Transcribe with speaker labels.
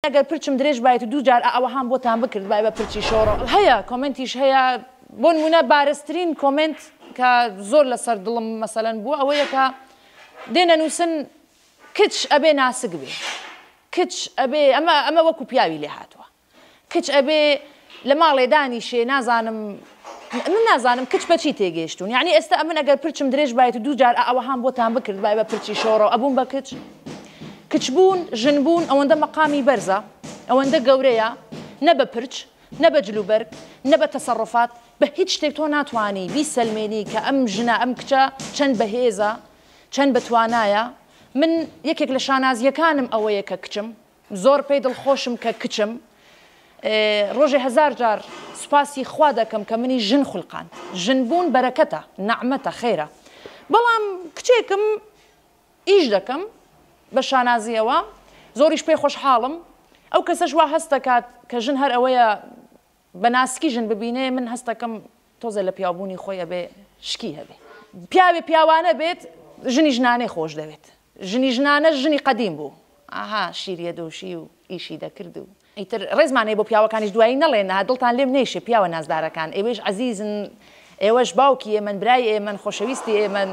Speaker 1: ئەگەر پرچم درێژ بایت و دوو جار ئەوەهام بۆتان بکردبای بە پرچی شۆڕەوە. هەیە کۆمێنتیش هەیە بۆ نمونە بارزترین کۆمێنت کە زۆر لەسەر دڵم مەسەلەن بووە ئەوەیە کە دێنە نووسن کچ ئەبێ ناسک بێ کچ ئەبێ ئەمە ئەمە وەکو پیاوی لێ هاتووە کچ ئەبێ لە ماڵێ دانیشێ نازانم من نازانم کچ بە چی تێگەیشتوون یعنی ئێستا ئەمن ئەگەر پرچم درێژ بایت و دوو جار ئەوەهام بۆتان بکردبای بە پرچی شۆڕەوە ئەبووم بە کچ؟ کچ بوون ژن بوون ئەوەندە مەقامی بەرزە ئەوەندە گەورەیە نە بە پرچ نە بە جلوبەرگ نە بە تەسەڕوفات بە هیچ شتێک تۆ ناتوانی بیسەلمێنی کە ئەم ژنە ئەم کچە چەند بەهێزە چەند بەتوانایە من یەکێک لە شانازییەکانم ئەوەیە کە کچم زۆر پێی دڵخۆشم کە کچم. ڕۆژێ هەزار جار سوپاسی خوا دەکەم کە منی ژن خولقاند. ژن بوون بەرەکەتە، نەعمەتە، خێرە. بەڵام کچێکم ئیش دەکەم بە شانازییەوە، زۆریش پێی خۆشحاڵم. ئەو کەسەش وا هەست دەکات کە ژن هەر ئەوەیە بە ناسکی ژن ببینێ، من هەست دەکەم تۆزێ لە پیاوبوونی خۆی ئەبێ شکی هەبێ. پیاوێ پیاوانە بێت ژنی ژنانەی خۆش دەوێت. ژنی ژنانەش ژنی قەدیم بوو ئاها شیری ئەدۆشی و ئیشی دەکرد و. ئیتر ڕێزمان هەیە بۆ پیاوەکانیش دوایی نەڵێن ها دڵتان لێم نەیشێ پیاوە نازدارەکان ئێوەیش عەزیزن ئێوەش باوکی ئێمەن برای ئێمەن خۆشەویستی ئێمەن.